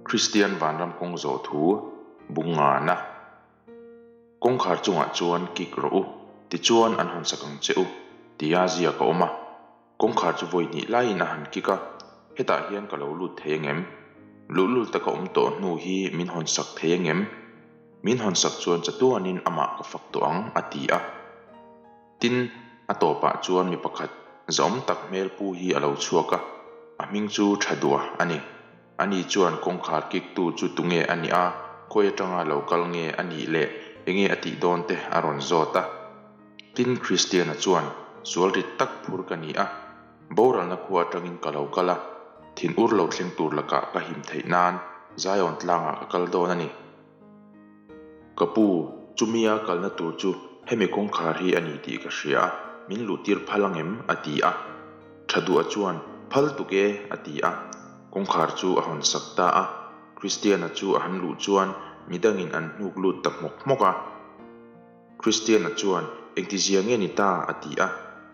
Kristian vanram kawng zawh thu bung ngana. Kawngkhar chungah chuan kik rawh u, tichuan an hawn sak ang che u, tia ziak a awm a. Kawngkhar chu vawi hnih laiin a han kik a, hetah hian ka lo lut thei angem? Luhlul taka awm tawh hnu hi min hawn sak thei angem? Min hawn sak chuan chatuanin amah ka fak tawh ang, a ti a. Tin, a tawpah chuan mi pakhat zahawm tak hmel pu hi a lo chhuak a, a hming chu tha duah a ni. Ani chuan kawngkhar kiktu chu tunge a nih a, khawi atanga lo kal nge a nih leh enge a tih dawn te a rawn zawt a. Tin, Kristiana chuan, Sual rit tak phur ka ni a, boralna khua atangin ka lo kal a, thinur lo thleng tur lakah ka him theih nan Zion tlangah ka kal dawn a ni. Ka pu, chumia kalna tur chu hemi kawngkhar hi a ni tih ka hria a, min luhtir phal angem? a ti a. Tha duah chuan, Phal tuk e, a ti a. Kawngkhar chu a hawn sak ta a. Kristiana chu a han luh chuan midangin an hnuk lut ta hmawk hmawk a. Kristiana chuan, Engtizia nge ni ta? a ti a.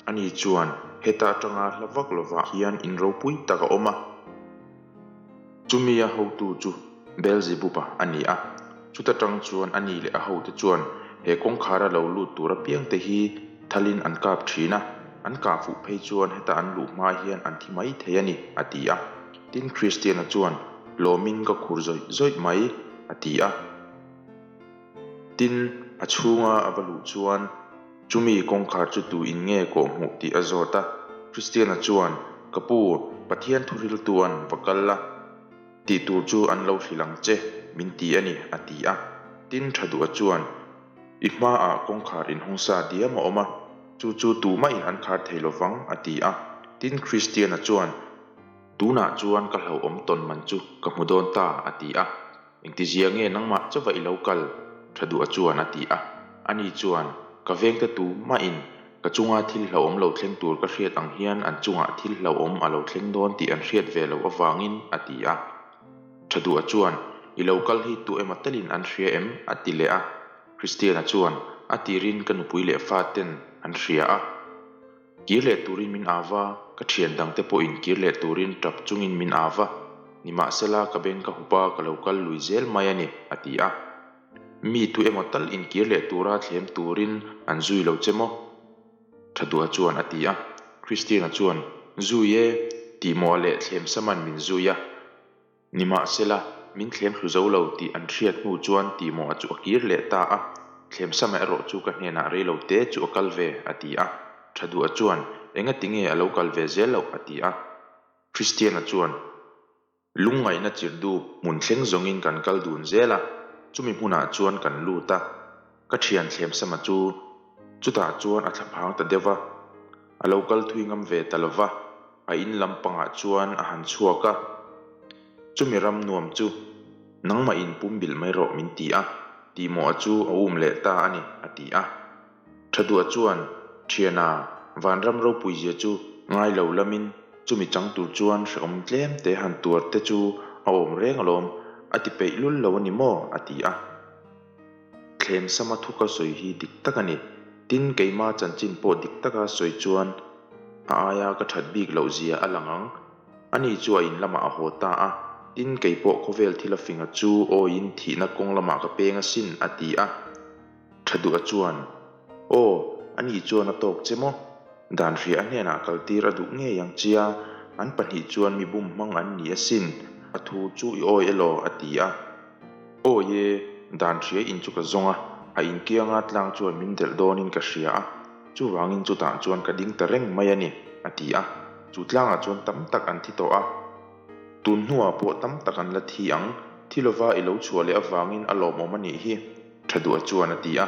Ani chuan, Heta atanga hla vak lovah hian in ropui tak a awm a. Chumia hotu chu Beelzebub-a a ni a, chuta tang chuan a ni leh a hote chuan he kawngkhara lo lut tur apiangte hi thalin an kap thin a, an kah fuh phei chuan heta an luh hma hian an thi mai thei a ni, a ti a. Tin, Kristiana chuan, Lawmin ka khur zawih zawih mai, a ti a. Tin, a chhunga a va luh chuan chumi kawngkhar chu tu in nge kawh hmuh tih a zawt a. Kristiana chuan, Ka pu, Pathian thuriltuan va kal la, tih tur chu an lo hrilh ang che, min ti a ni, a ti a. Tin, tha duha chuan, I hmaah kawngkhar inhawngsa diam a awm a, chu chu tumahin an khar thei lovang, a ti a. Tin, Kristiana chuan, Tunah chuan ka hlauhawm tawn man chu ka hmu dawn ta, a ti a. Engtizia nge nangmah chauva i lo kal? Tha duha chuan a ti a. Ani chuan, Ka vengte tu mahin ka chunga thil hlauhawm lo thleng tur ka hriat ang hian an chungah thil hlauhawm a lo thleng dawn tih an hriat ve loh avangin, a ti a. Tha duha chuan, I lo kal hi tu emaw telin an hria em? a ti leh a. Christiana chuan, A tirin ka nupui leh faten an hria a. Kir leh turin min au va, ka thian dangte pawhin kir leh turin tap chungin min au va. Nimahsela, ka beng ka hup a, ka lo kal lui zel mai a ni, a ti a. Mi tu emaw tal inkir leh tura thlem turin an zui lo che maw? Thaduha chuan a ti a. Christiana chuan, Zui e, tihmawh leh thlemsaman min zui a. Nimahsela, min thlem hlu zo lo tih an hriat hnu chuan tihmawh chu a kir leh ta a, thlemsama erawh chu ka hnenah rei lo te chu a kal ve, a ti a. Tha duah chuan, Engati nge a lo kal ve zel loh? a ti a. Kristiana chuan, Lungngaihna chirhdu hmun thleng zawngin kan kal dun zel a, chumi hmunah chuan kan lut a. Ka thian thlemsama chu chutah chuan a thlaphang ta deuh va, a lo kal thui ngam ve ta lo va. A in lam pangah chuan a han chhuak a, Chumi ram nuam chu nangmah in pum bilh mai rawh min ti a, tihmawha chu a um leh ta a ni, a ti a. Thaduah chuan, Thiana, vanram ropui zia chu ngai lo lamin chumi chang tur chuan hrehawm tlem te han tuar te chu a awm reng alawm, a ti peih lul lo a ni maw? a ti a. Thlem sama thuka sawi hi dik tak a ni. Tin, keima chanchin pawh dik taka sawi chuan a aia ka that bik loh zia a lang ang. Ani chu a in lamah a haw ta a, tin, kei pawh khawvel thil a finga chu awiin thihna kawng lamah ka peng asin, a ti a. Tha duh a chuan, Aw, ani chuan a tawk che maw? Dan hria a hnenah kaltir a duh ngei ang chia, an pahnih chuan mi bum hmang an ni asin, a thu chu i awi elaw? a ti a. Awi e, dan hria in chu ka zawng a, a inkianga tlang chuan min delh dawnin ka hria a, chuvangin chutah chuan ka ding ta reng mai a ni, a ti a. Chu tlangah chuan tam tak an thi tawh a, tun hnuah pawh tam tak an la thi ang, thi lova i lo chhuah leh avangin a lawmawm a nih hi, tha duah chuan a ti a.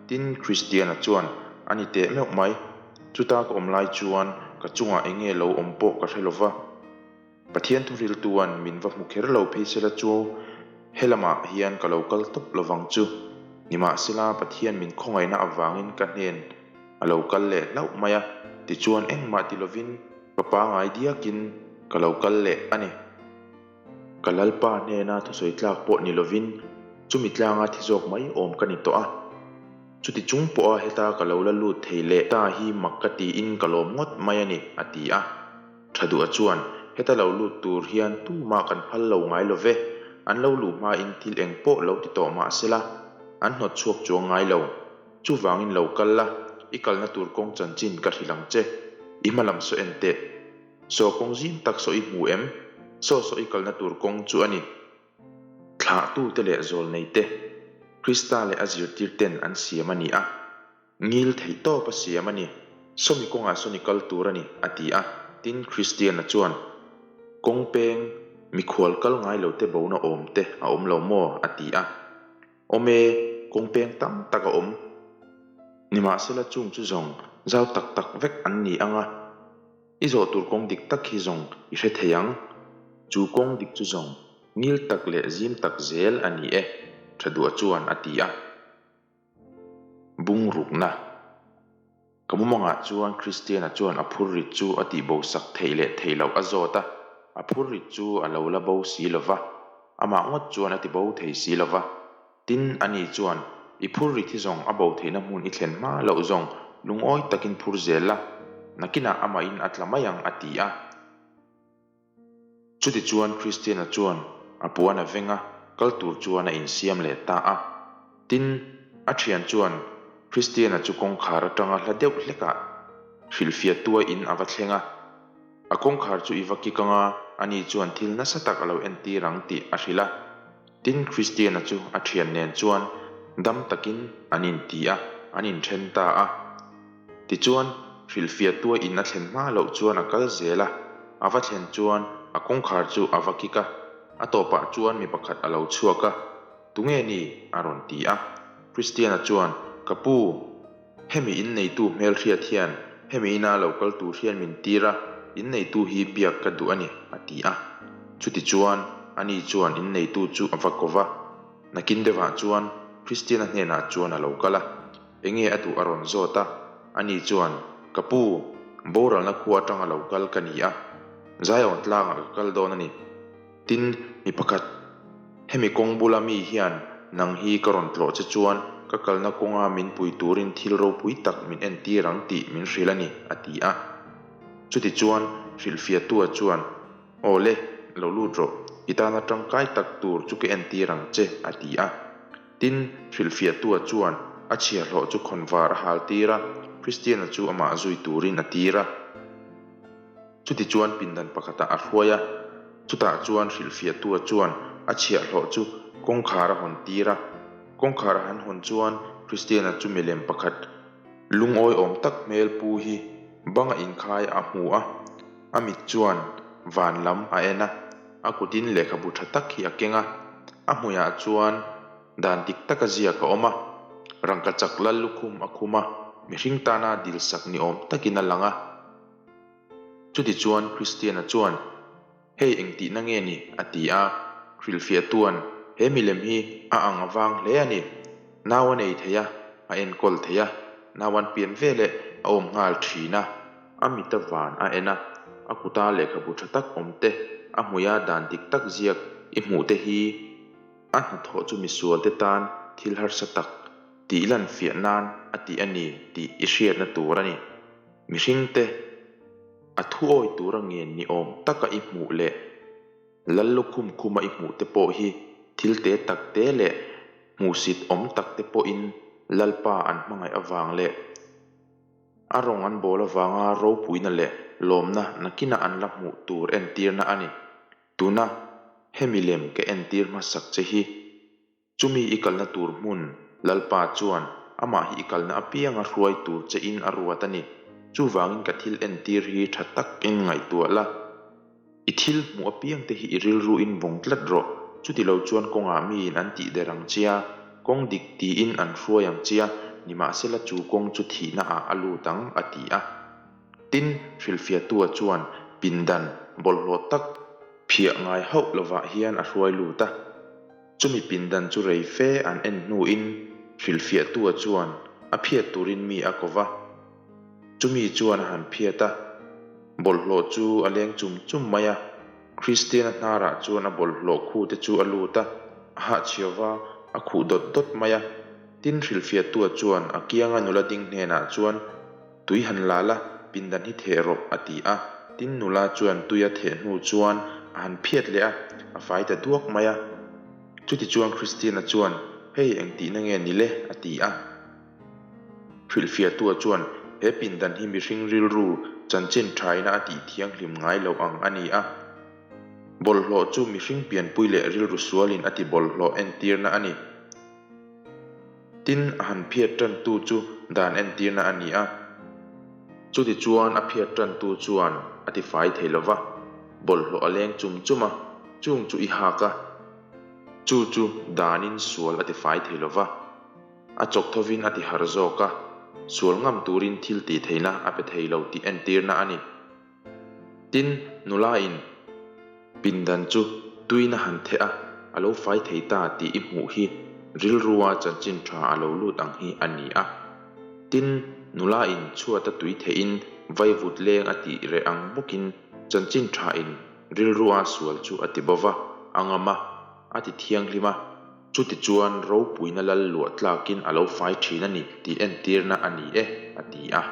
Tin, Kristiana chuan, A ni teh meuh mai, chuta ka awm lai chuan ka chungah eng nge lo awm pawh ka hre lova. Pathian thuhriltuan min va hmu kher lo phei sela chu helamah hian ka lo kal tawp lovang chu. Nimahsela, Pathian min khawngaihna avangin ka hnen a lo kal leh hlauh mai a, tichuan engmah ti lovin ka pangai diakin ka lo kal leh a ni. Ka Lalpa hnena thusawi tlak pawh ni lovin chumi tlanga thi zawk mai awm ka ni tawh a. Chuti chung pawha heta ka lo la lut thei leh ta hi mak ka tiin ka lawm ngawt mai a ni, a ti a. Tha duha chuan, Heta lo lut tur hian tumah kan phal lo ngai lo ve. An lo luh hmain thil eng pawh lo ti tawh mah sela, an hnawt chhuak chuang ngai lo. Chuvangin lo kal la, i kalna tur kawng chanchin ka hrilh ang che. I hma lam saw en teh. Saw kawng zim tak saw i hmu em? Saw saw i kalna tur kawng chu a ni. Thlahtute leh zawlneite, Krista leh a zirtirten an siam a ni a. Ngil theih tawp a siam a ni. Sawmi kawngah sawn i kal tur a ni, a ti a. Tin, Kristiana chuan, Kawng peng, mikhual kal ngai lo te bona awm te a awm lo maw? a ti a. Awm e, kawng peng tam tak a awm. Nimahsela chung chu zawng zau tak tak vek an ni ang a. I zawh tur kawng dik tak hi zawng i hre thei ang. Chu kawng dik chu zawng ngil tak leh zim tak zel a ni e, Thaduah chuan a ti a. Bungrukna. Ka mumangah chuan Kristiana chuan a phurrit chu a tihbosak theih leh theih loh a zawt a, a phurrit chu a lo la bo si lo va, amah ngawt chuan a tibo thei si lo va. Tin, ani chuan, I phurrit hi zawng a bo theihna hmun i thlen hma loh zawng lungawi takin phur zel la, nakinah amahin a tla mai ang a ti a. Chutichuan Kristiana chuan a puan a veng a, kal tur chuan a insiam leh ta a. Tin, a thian chuan Kristiana chu kawngkhar atanga hla deuh hlekah hrilhfiahtua in a va thleng a. A kawngkhar chu i va kik anga ani chuan thil nasa tak a lo entir ang tih a hrilh a. Tin, Kristiana chu a thian nen chuan dam takin an inti a, an inthen ta a. Tichuan, hrilhfiahtua in a thlen hma loh chuan a kal zel a, a va thlen chuan a kawngkhar chu a va kik a, a tawpah chuan mi pakhat a lo chhuak a, Tunge ni? a rawn ti a. Christiana chuan, Ka pu, hemi inneitu hmelhriat hian hemi ina lo kal tur hian min tir a, inneitu hi biak ka duh a ni, a ti a. Chutichuan, ani chuan inneitu chu a va ko va, nakin deuhah chuan Christiana hnenah chuan a lo kal a. Enge a duh a rawn zawt a, ani chuan, Ka pu, boralna khua atanga lo kal ka ni a, Zion tlangah ka kal dawn a ni. Tin, mi pakhat, hemi kawng bula mi hian nang hi ka rawn tlawh che chuan ka kalna kawnga min pui turin thil ropui tak min entir ang tih min hrilh a ni, a ti a. Chutichuan, hrilhfiahtua chuan, Aw le, lo lut rawh, i tana tangkai tak tur chu ka entir ang che, a ti a. Tin, hrilhfiahtua chuan a chhiahhlawh chu khawnvar a hal tir a, Kristiana chu amah zui turin a tir a. Chutichuan pindan pakhatah a hruai a, chutah chuan hrilhfiahtua chuan a chhiahhlawh chu kawngkhar a hawn tir a. Kawngkhar a han hawn chuan Kristiana chu milem pakhat lungawi awm tak hmel pu hi banga inkhai a hmu a, a mit chuan van lam a en a. A kutin lehkhabu tha tak hi a keng a, a hmuiah chuan dan dik taka ziak a awm a, rangkachak lal lukhum a khum a, mihring tana dilsak ni awm takin a lang a. Chutichuan Kristiana chuan, Hei engtihna nge ni? a ti a, hrilhfiahtuan, He milem hi a ang avang hle a ni. Nau a nei thei a, a enkawl thei a, nau an pian veleh a awm nghal thin a. A mita van a en a, a kuta lehkhabu tha tak awm te, a hmuia dan dik tak ziak i hmuh te hi a hnathawh chu misualte tan thil harsa tak tih lan fiah nan a tih a ni tih i hriatna tur a ni. Mihringte a thu awi tura ngen ni awm taka i hmuh leh Lal lukhum khuma i hmuh te pawh hi thil te tak te leh hmuhsit awm tak te pawhin Lalpa an hmangaih avang leh A rawng an bawl avanga ropuina leh lawmna nakina an la hmuh tur entirna a ni. Tuna hemi lem ka entir hmasak che hi chumi i kalna tur hmun Lalpa chuan amah hi i kalna apianga hruai tur che in a ruat a ni. Chuvangin ka thil entir hi tha takin ngaihtuah la. I thil hmuh apiang te hi i rilru in vawng tlat rawh, chuti lo chuan kawngah miin an tih der ang chia, kawng dik tiin an hruai ang chia, nimahsela chu kawng chu thihna ah a lut ang, a ti a. Tin, hrilhfiahtua chuan pindan bawlhhlawh tak phiah ngai hauh lovah hian a hruai lut a. Chumi pindan chu rei fe an en hnuin hrilhfiahtua chuan a phiat turin mi a ko va. Chumi chuan a han phiat a, bawlhhlawh chu a leng chum chum mai a. Kristiana hnarah chuan a bawlhhlawh khu te chu a lut a, a hahchhiau va, a khuh dawt dawt mai a. Tin, hrilhfiahtua chuan a kianga nula ding hnenah chuan, Tui han la la, pindan hi theh rawh, a ti a. Tin, nula chuan tui a theh hnu chuan a han phiat leh a, a fai ta duak mai a. Chutichuan Kristiana chuan, Hei engtihna nge ni le? a ti a. Hrilhfiahtua chuan, He pindan hi mihring rilru chanchin thaina a tih thianghlim ngai loh ang a ni a. Bawlhhlawh chu mihring pianpui leh rilru sualin a ti bawlhhlawh entirna a ni. Tin, a han phiat tantu chu dan entirna a ni a. Chutichuan a phiat tantu chuan a ti fai thei lo va, bawlhhlawh a leng chum chum a, chung chu i hak a. Chu chu danin sual a ti fai thei lo va, a chawk thovin a ti har zawk a, sual ngam turin thil tih theihna a pe thei lo tih entirna a ni. Tin, nula in pindan chu tuin a han theh a, a lo fai thei ta tih i hmuh hi rilrua chanchin tha a lo lut ang hi a ni a. Tin, nula in chhuata tui theihin vaivut leng a tih reh ang bawkin chanchin tha in rilrua sual chu a ti bo va, a ngam a, a ti thianghlim a. Chutichuan ropuina lal luah tlakin a lo fai thin a ni tih entirna a ni e, a ti a.